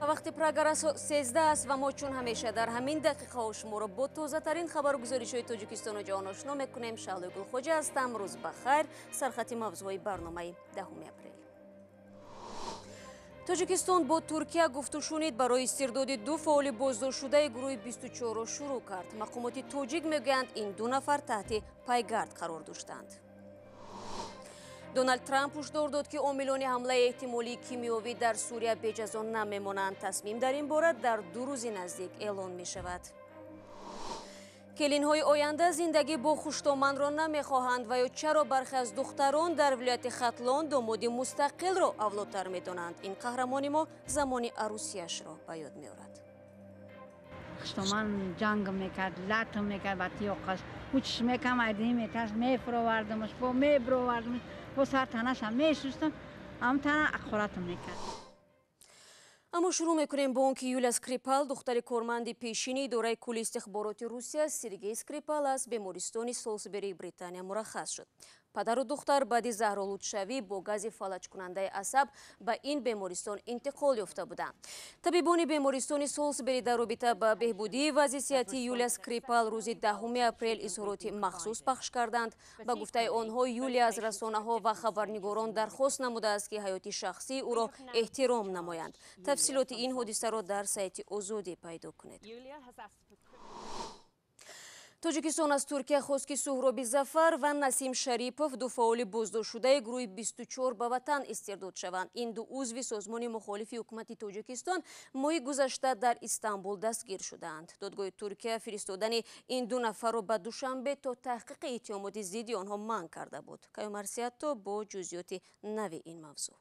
Вақти Прага расо 13 аст ва мо чун ҳамеша дар ҳамин дақиқаҳо шуморо бо тозатарин хабару гузоришҳои Тоҷикистону ҷаҳон ошно мекунем. Шаҳлои Гулхоҷа ҳастам. Рӯз ба хайр. Сархати мавзӯъҳои барномаи 10 апрел. Тоҷикистон бо Туркия гуфтушунид барои истирдоди ду фаъоли боздоштшудаи гурӯҳи 24-ро шурӯъ кард. Мақомоти тоҷик мегӯянд, ин ду нафар таҳти пайгард қарор доштанд. Доналд Трамп ҳушдор дод, ки омилони ҳамлаи эҳтимолии кимиёвӣ дар Сурия беҷазо намемонанд. Тасмим дар ин бора дар 2 рӯзи наздик эълон мешавад. Келинҳои оянда зиндагӣ бо хуштоманро намехоҳанд ва ё чаро бархе аз духтарон дар вилояти Хатлон домоди мустақилро авлодтар медонанд. Ин қаҳрамони мо замони арӯсияшро ба ёд меорад. Хуштоман ҷанг мекард, латм мекард ба тиёқаш. Учш мекам, айдини меташ мефуровардамаш, бо мебуровардамаш, бо сар танаша мешустам, ам тана ақоратм мекард. Аммо шурӯъ мекунем бо он ки Юлия Скрипал, духтари корманди пешини идораи кулли истихбороти Русия Сергей Скрипал, аз бемористони Солсберии Британия мураххас шуд. Падару духтар баъди заҳролудшавӣ бо гази фалаҷкунандаи асаб ба ин бемористон интиқол ёфта буданд. Табибони бемористони Солсбери дар робита ба беҳбудии вазъи сиҳатии Юлия Скрипал рӯзи 10 апрел изҳороти махсус пахш карданд. Ба гуфтаи онҳо, Юлия аз расонаҳо ва хабарнигорон дархост намудааст, ки ҳаёти шахсии ӯро эҳтиром намоянд. Тафсилоти ин ҳодисаро дар сайти Озодӣ пайдо кунед. Тоҷикистон аз Туркия хост, ки Суҳроби Зафар ва Насим Шарипов, ду фаъоли боздоштшудаи гурӯҳи 24, ба ватан истирдод шаванд. Ин ду узви созмони мухолифи ҳукумати Тоҷикистон моҳи гузашта дар Истанбул дастгир шудаанд. Додгоҳи Туркия фиристодани ин ду нафарро ба Душанбе то таҳқиқи иттиҳомоти зидди онҳо манъ карда буд. Каюмарсиятто бо ҷузъиёти нави ин мавзӯъ.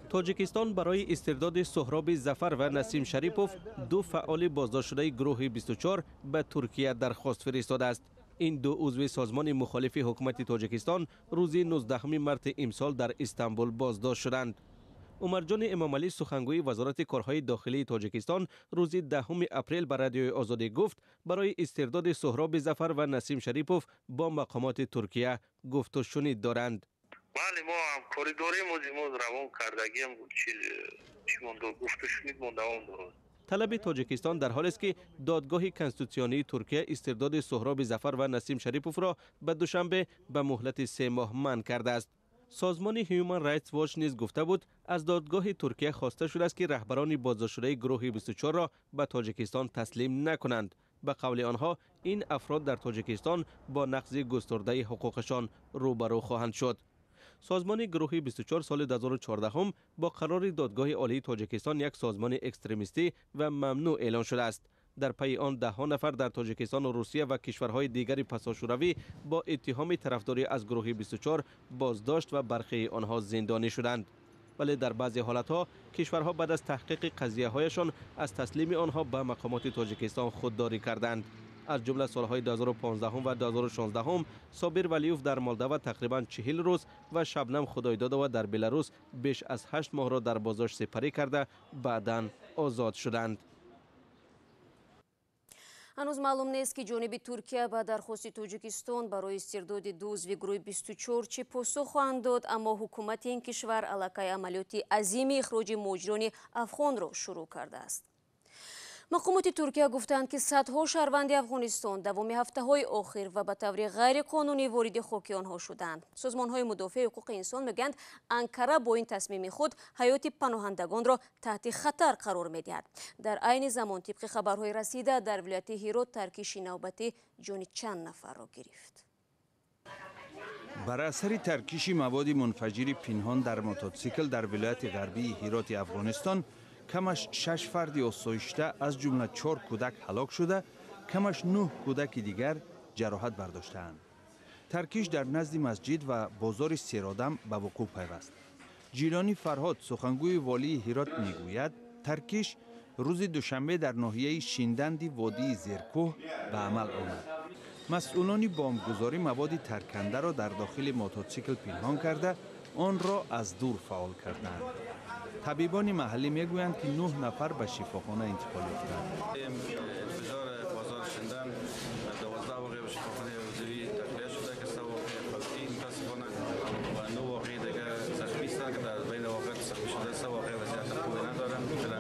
Тоҷикистон барои истирдоди Суҳроби Зафар ва Насим Шарипов, ду фаъоли боздоштшудаи гурӯҳи 24, ба Туркия дархост фиристодааст. Ин ду узви созмони мухолифи ҳукумати Тоҷикистон рӯзи 19 марти имсол дар Истанбул боздошт шуданд. Умарҷони Эмомалӣ, сухангӯи Вазорати корҳои дохилии Тоҷикистон, рӯзи 10 апрел ба Радиои Озодӣ гуфт, барои истирдоди Суҳроби Зафар ва Насим Шарипов бо мақомоти Туркия гуфтушунид доранд. Бале, мо ҳамкорӣ дорем, мо равон кардагиам, чӣ мондо, гуфтушунид мо давом дорад. Талаби Тоҷикистон дар ҳолест, ки Додгоҳи Конститутсионии Туркия истирдоди Суҳроби Зафар ва Насим Шариповро ба Душанбе ба муҳлати 3 моҳ манъ кардааст. Созмони Human Rights Watch низ гуфта буд, аз додгоҳи Туркия хоста шудааст, ки раҳбарони боздоштшудаи гурӯҳи 24-ро ба Тоҷикистон таслим накунанд. Ба қавли онҳо, ин афрод дар Тоҷикистон бо нақзи густурдаи ҳуқуқашон рӯбарӯ хоҳанд шуд. Созмони гурӯҳи 24 соли 2014 бо қарори Додгоҳи Олии Тоҷикистон як созмони экстремистӣ ва мамнӯъ эълон шудааст. Дар пайи он даҳҳо нафар дар Тоҷикистону Русия ва кишварҳои дигари пасошӯравӣ бо иттиҳоми тарафдорӣ аз гурӯҳи 24 боздошт ва бархеи онҳо зиндонӣ шуданд. Вале дар баъзе ҳолатҳо кишварҳо баъд аз таҳқиқи қазияҳояшон аз таслими онҳо ба мақомоти Тоҷикистон худдорӣ карданд. Аз ҷумла солҳои 2015 ва 2016 Собир Валиев дар Молдова тақрибан 40 рӯз ва Шабнам Худойдодова дар Беларус беш аз 8 моҳро дар боздошт сипарӣ карда, баъдан озод шуданд. Ҳанӯз маълум нест, ки ҷониби Туркия ба дархости Тоҷикистон барои истирдоди ду узви гурӯҳи 24 чӣ посух хоҳанд дод, аммо ҳукумати ин кишвар аллакай амалиёти азими ихроҷи муҳоҷирони афғонро шурӯъ кардааст. Мақомоти Туркия гуфтанд, ки садҳо шаҳрванди Афғонистон давоми ҳафтаҳои охир ва ба таври ғайриқонунӣ вориди хоки онҳо шуданд. Созмонҳои мудофиаи ҳуқуқи инсон мегӯянд, Анкара бо ин тасмими худ ҳаёти паноҳандагонро таҳти хатар қарор медиҳад. Дар айни замон, тибқи хабарҳои расида, дар вилояти Ҳирот таркиши навбатӣ ҷони чанд нафарро гирифт. Бар асари таркиши маводи мунфаҷири пинҳон дар мототсикл дар вилояти ғарбии Ҳироти Афғонистон камаш шаш фарди осоишта, аз ҷумла чор кӯдак, ҳалок шуда, камаш нӯҳ кӯдаки дигар ҷароҳат бардоштаанд. Таркиш дар назди масҷид ва бозори Серодам ба вуқӯъ пайваст. Ҷилони Фарҳод, сухангӯи волии Ҳирот, мегӯяд, таркиш рӯзи душанбе дар ноҳияи Шинданди водии Зеркӯҳ ба амал омад. Масъулони бомбгузорӣ маводи таркандаро дар дохили мототсикл пинҳон карда, онро аз дур фаъол карданд. Табибони маҳаллӣ мегӯянд, ки нӯҳ нафар ба шифохона интиқол ёфтанд. انفجار بازار شندن، 12 واقعه به شفاخانه حضوری تخلیه شده که سه واقعه فوتی متاسفانه و نه واقعه دیگه زخمی هستند که در بین واقعات زخمی شده سه واقعه وضعیت خوبی ندارند. فعلا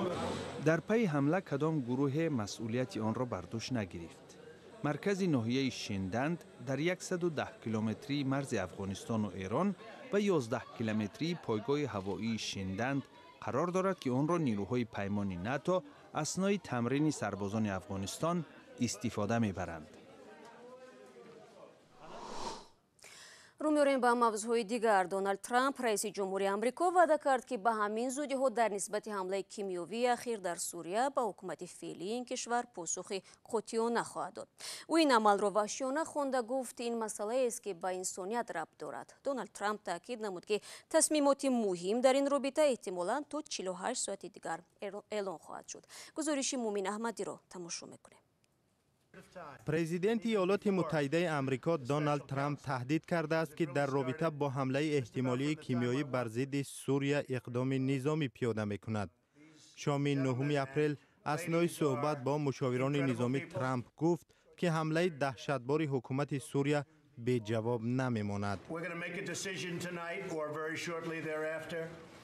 Дар пайи ҳамла кадом гурӯҳе масъулияти онро бар дӯш нагирифт. Маркази ноҳияи Шинданд дар 110 километрии марзи Афғонистону Эрон ва 11 километрии пойгоҳи ҳавоии Шинданд қарор дорад, ки онро нирӯҳои паймони НАТО аснои тамрини сарбозони Афғонистон истифода мебаранд. Рӯ меорем ба мавзӯъҳои дигар. Доналд Трамп, раиси ҷумҳури Амрико, ваъда кард, ки ба ҳамин зудиҳо дар нисбати ҳамлаи кимиёвии ахир дар Сурия ба ҳукумати феълии ин кишвар посухи қотеона хоҳад дод. Ӯ ин амалро ваҳшиёна хонда гуфт, ин масъалаест, ки ба инсоният рабт дорад. Доналд Трамп таъкид намуд, ки тасмимоти муҳим дар ин робита эҳтимолан то 48 соати дигар эълон хоҳад шуд. Гузориши Мумин Аҳмадиро тамошо мекунем. Президенти Иёлоти Муттаҳидаи Амрико Доналд Трамп таҳдид кардааст, ки дар робита бо ҳамлаи эҳтимолии кимиёӣ бар зидди Сурия иқдоми низомӣ пиёда мекунад. Шоми 9 апрел аснои суҳбат бо мушовирони низомӣ Трамп гуфт, ки ҳамлаи даҳшатбори ҳукумати Сурия беҷавоб намемонад.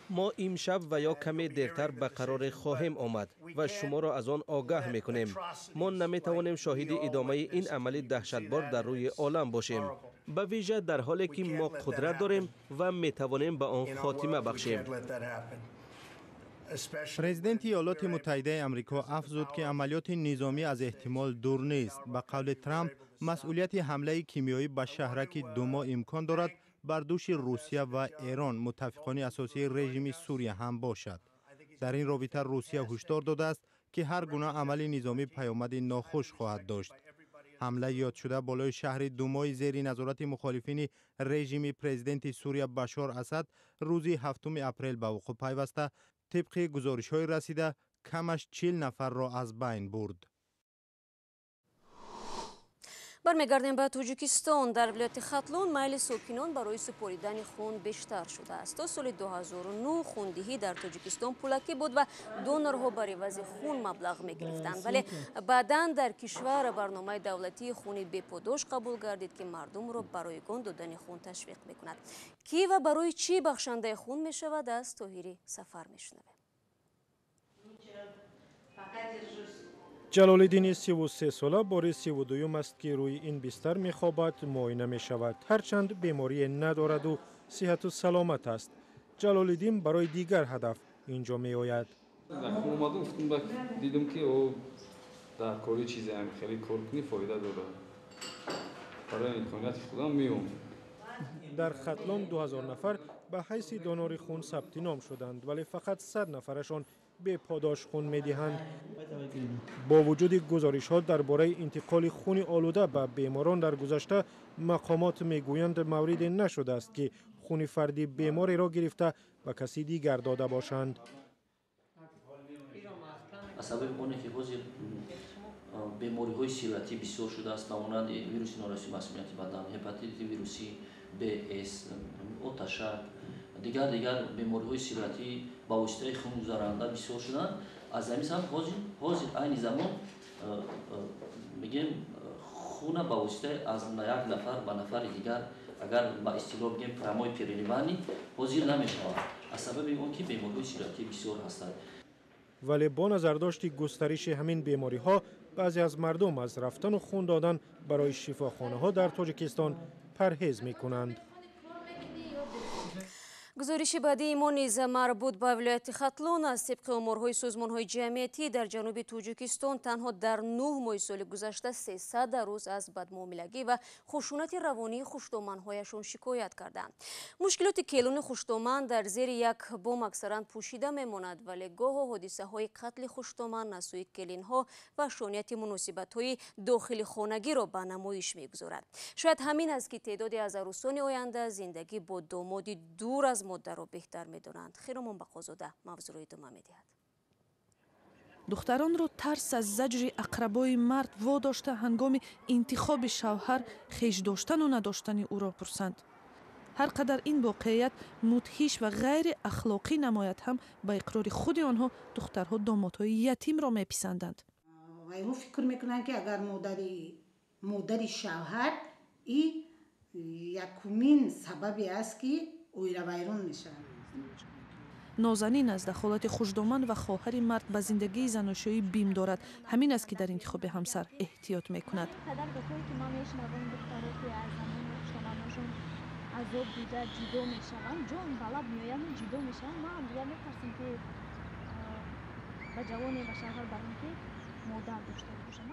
Мо имшаб ва ё каме дертар ба қароре хоҳем омад ва шуморо аз он огаҳ мекунем. Мо наметавонем шоҳиди идомаи ин амали даҳшатбор дар рӯи олам бошем, ба вижа дар ҳоле ки мо қудрат дорем ва метавонем ба он хотима бахшем. Президенти Иёлоти Муттаҳидаи Амрико афзуд, ки амалиёти низомӣ аз эҳтимол дур нест. Ба қавли Трамп, масъулияти ҳамлаи кимиёӣ ба шаҳраки Думо имкон дорад бар дӯши Русия ва Эрон, муттафиқони асосии режими Сурия ҳам бошад. Дар ин робита Русия ҳушдор додааст, ки ҳар гуна амали низомӣ паёмади нохуш хоҳад дошт. Ҳамлаи ёдшуда болои шаҳри Думои зери назорати мухолифини режими президенти Сурия Башор Асад рӯзи 7 апрел ба вуқӯъ пайваста, тибқи гузоришҳои расида камаш 40 нафарро аз байн бурд. Бармегардем ба Тоҷикистон. Дар вилояти Хатлон майли сокинон барои супоридани хун бештар шудааст. То соли 2009 хундиҳӣ дар Тоҷикистон пулакӣ буд ва донорҳо бар ивази хун маблағ мегирифтанд. Вале баъдан дар кишвар барномаи давлатии хуни беподош қабул гардид, ки мардумро ба ройгон додани хун ташвиқ мекунад. Кӣ ва барои чӣ бахшандаи хун мешавад, аз Тоҳири Сафар мешунавем. Ҷалолиддини 33 сола бори 32 аст, ки рӯи ин бистар мехобад, муоина мешавад. Ҳарчанд беморие надораду сиҳату саломат аст. Ҷалолиддин барои дигар ҳадаф инҷо меояд. Омадам, гуфтам, дидам, ки дар кори чизе хеле кор кунӣ фоида дорад. Барои имконияти худам меом. Дар Хатлон 2000 нафар ба ҳайси донори хун сабти ном шуданд, вале фақат 100 нафарашон беподош хун медиҳанд. Бо вуҷуди гузоришҳо дар бораи интиқоли хуни олуда ба беморон дар гузашта, мақомот мегӯянд, мавриде нашудааст, ки хуни фарди бемореро гирифта ба каси дигар дода бошанд. Аз сабаби оне ки ҳозир бемориҳои сироятӣ бисёр шудааст, ба монанди вируси норасоии масунияти бадан, гепатити вирусӣ Б, С, оташак, дигар бемориҳои сироятӣ ба воситаи хунгузаранда бисёр шуданд. Аз ҳамин сабаб ҳозир айни замон мегӯем, хуна ба воситаи аз як нафар ба нафари дигар, агар ба истилоҳ бигӯем, прямой переливание ҳозир намешавад, аз сабаби он ки бемориҳои сироятӣ бисёр ҳастанд. Вале бо назардошти густариши ҳамин бемориҳо, баъзе аз мардум аз рафтану хун додан барои шифохонаҳо дар Тоҷикистон парҳез мекунанд. Гузориши баъдии мо низ марбут ба вилояти Хатлон аст. Тибқи оморҳои созмонҳои ҷамъиятӣ дар ҷануби Тоҷикистон танҳо дар 9 моҳи соли гузашта 300 рӯз аз бадмуомилагӣ ва хушунати равонии хушдоманҳояшон шикоят карданд. Мушкилоти келуни хушдоман дар зери як бом аксаран пӯшида мемонад, вале гоҳо ҳодисаҳои қатли хушдоман аз сӯи келинҳо ва шонияти муносибатҳои дохили хонагиро ба намоиш мегузорад. Шояд ҳамин аст, ки теъдоди аз арӯсони оянда зиндагӣ бо домоди дур аз модарро беҳтар медонанд. Хиромон Бақозода мавзӯъро идома медиҳад. Духтаронро тарс аз заҷри ақрабои мард водошта ҳангоми интихоби шавҳар хеш доштану надоштани ӯро пурсанд. Ҳар қадар ин воқеият мудҳиш ва ғайри ахлоқӣ намояд ҳам, ба иқрори худи онҳо духтарҳо домодҳои ятимро меписанданд. Вайҳо фикр мекунанд, ки агар модари шавҳар и якумин сабабе аст, ки оила вайрон мешавад. Нозанин аз дахолати хушдоман ва хоҳари мард ба зиндагии заношӯӣ бим дорад. Ҳамин аст, ки дар интихоби ҳамсар эҳтиёт мекунад. Азоб дида ҷудо мешаванд, ҷон ба лаб меоянд, ҷудо мешаванд. Ман дигар метарсам, ки ба ҷавоне ба шавҳар барам, ки модар дошта бошам.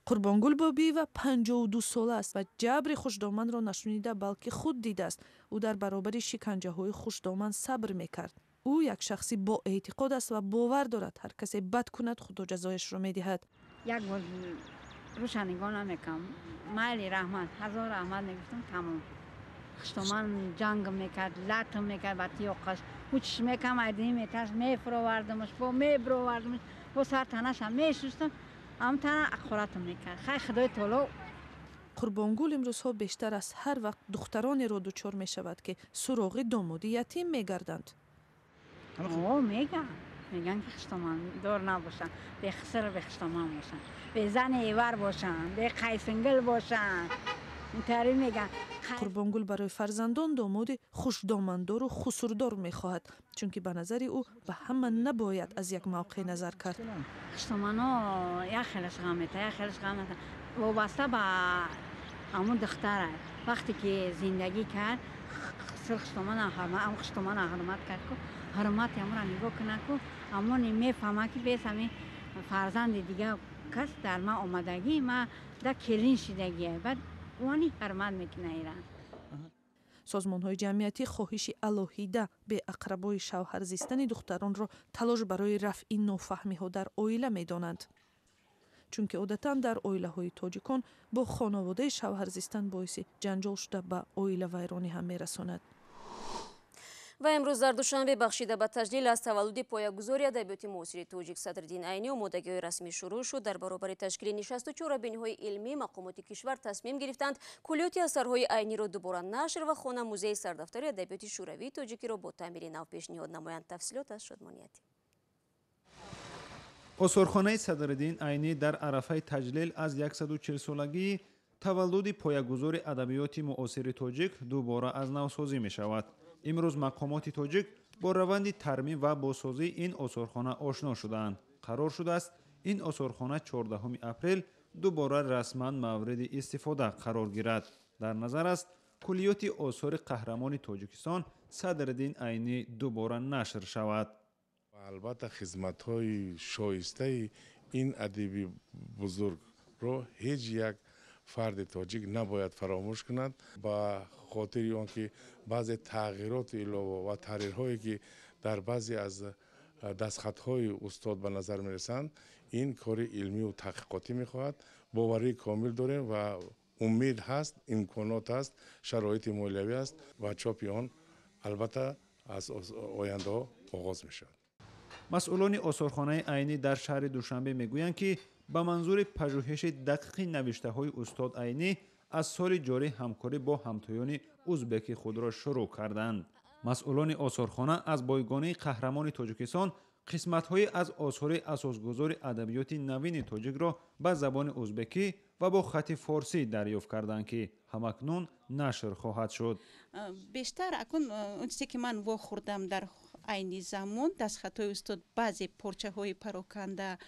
Қурбонгул Бобиева 52 сола аст ва ҷабри хушдоманро нашунида, балки худ дидааст. Ӯ дар баробари шиканҷаҳои хушдоман сабр мекард. Ӯ як шахси боэътиқод аст ва бовар дорад, ҳар касе бад кунад, худо ҷазояшро медиҳад. Як бор руша нигоҳ намекам, майли, раҳмат, ҳазор раҳмат мегуфтам, тамом. Хуштоман ҷанг мекард, латм мекард ба тиёқаш, ҳучш мекам, айдини меташ мефуровардамаш, бо мебуровардамаш, бо сар танаша мешустам, ам тана ақоратм мекард. Хай, худои таоло. Қурбонгул имрӯзҳо бештар аз ҳар вақт духтаронеро дучор мешавад, ки суроғи домоди ятим мегарданд. О, меган, меган, ки хуштомандор набошанд, бехиср, бехуштоман бошанд, безани эвар бошанд, беқайсингил бошанд, интари меган. Қурбонгул барои фарзандон домоди хушдомандору хусурдор мехоҳад, чунки ба назари ӯ ба ҳама набояд аз як мавқеъ назар кард. Хуштомано як хелаш ғам мета, як хелаш ғам мета, вобаста ба ҳамун духтара. Вақте ки зиндагӣ кард, хиср хуштомана, хуштомана ҳурмат кард ку, ҳурмати ҳамонро нигоҳ кунад ку, ҳамоне мефаҳмад, ки бес ҳамин фарзанди дига кас дар ман омадагӣ, ма да келин шидагия, баъд они ҳурмат мекунад ира. Созмонҳои ҷамъиятӣ хоҳиши алоҳида беақрабои шавҳар зистани духтаронро талош барои рафъи нофаҳмиҳо дар оила медонанд, чунки одатан дар оилаҳои тоҷикон бо хонаводаи шавҳар зистан боиси ҷанҷол шуда, ба оилавайронӣ ҳам мерасонад. Ва имрӯз дар Душанбе бахшида ба таҷлил аз таваллуди поягузори адабиёти муосири тоҷик Садриддин Айнӣ омодагиҳои расмӣ шурӯъ шуд. Дар баробари ташкили нишасту чорабиниҳои илмӣ мақомоти кишвар тасмим гирифтанд куллиёти асарҳои Айниро дубора нашр ва хона музеи сардафтари адабиёти шӯравии тоҷикиро бо таъмири нав пешниҳод намоянд. Тафсилот аз Шодмонияти. Осорхонаи Садриддин Айнӣ дар арафаи таҷлил аз 140-солагии таваллуди поягузори адабиёти муосири тоҷик дубора аз навсозӣ мешавад. Имрӯз мақомоти тоҷик бо раванди тармим ва бозсозии ин осорхона ошно шудаанд. Қарор шудааст, ин осорхона 14 апрел дубора расман мавриди истифода қарор гирад. Дар назар аст, куллиёти осори қаҳрамони Тоҷикистон Садриддин Айнӣ дубора нашр шавад. Албатта, хизматҳои шоистаи ин адиби бузургро ҳеҷ як фарди тоҷик набояд фаромӯш кунад. Ба хотири он ки баъзе тағйироти илова ва таҳрирҳое, ки дар баъзе аз дастхатҳои устод ба назар мерасанд, ин кори илмию таҳқиқотӣ мехоҳад. Боварии комил дорем ва умед ҳаст, имконот ҳаст, шароити молиявӣ аст ва чопи он албатта аз ояндаҳо оғоз мешавад. Масъулони осорхонаи Айнӣ дар шаҳри Душанбе мегӯянд, ки ба манзури пажӯҳиши дақиқи навиштаҳои устод Айнӣ аз соли ҷорӣ ҳамкорӣ бо ҳамтоёни узбеки худро шурӯъ карданд. Масъулони осорхона аз бойгонии қаҳрамони Тоҷикистон қисматҳое аз осори асосгузори адабиёти навини тоҷикро ба забони узбекӣ ва бо хати форсӣ дарёфт карданд, ки ҳамакнун нашр хоҳад шуд. Бештар акун он чизе, ки ман вохӯрдам, дар айни замон дастхатҳои устод, баъзе порчаҳои пароканда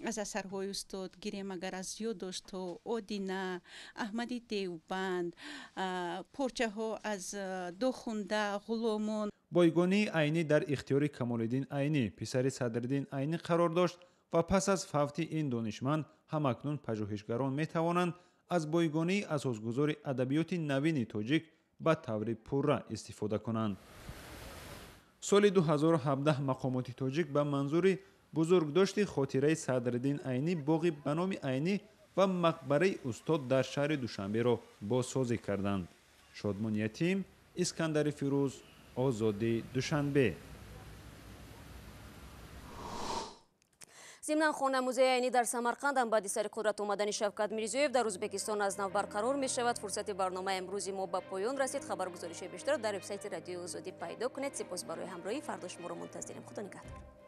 аз асарҳои устод гирем, агар аз ёддоштҳо, Одина, Аҳмади Девбанд, порчаҳо аз Дохунда, Ғуломон. Бойгонии Айнӣ дар ихтиёри Камолиддин Айнӣ, писари Садриддин Айнӣ, қарор дошт ва пас аз фавти ин донишманд ҳамакнун пажӯҳишгарон метавонанд аз бойгонии асосгузори адабиёти навини тоҷик ба таври пурра истифода кунанд. Соли 2017 мақомоти тоҷик ба манзури бузургдошти хотираи Садриддин Айнӣ боғи ба номи Айнӣ ва мақбараи устод дар шаҳри Душанберо бозсозӣ карданд. Шодмон Ятим, Искандари Фирӯз, Озодӣ, Душанбе. Зимнан хона музеи Айнӣ дар Самарқанд ҳам баъди сари қудрат омадани Шавкат Мирзиёев дар Ӯзбекистон аз нав барқарор мешавад. Фурсати барномаи имрӯзи мо ба поён расид. Хабаргузоришҳои бештарро дар вебсайти Радиои Озодӣ пайдо кунед. Сипос барои ҳамроҳӣ. Фардо шуморо мунтазирем. Худо нигаҳдор.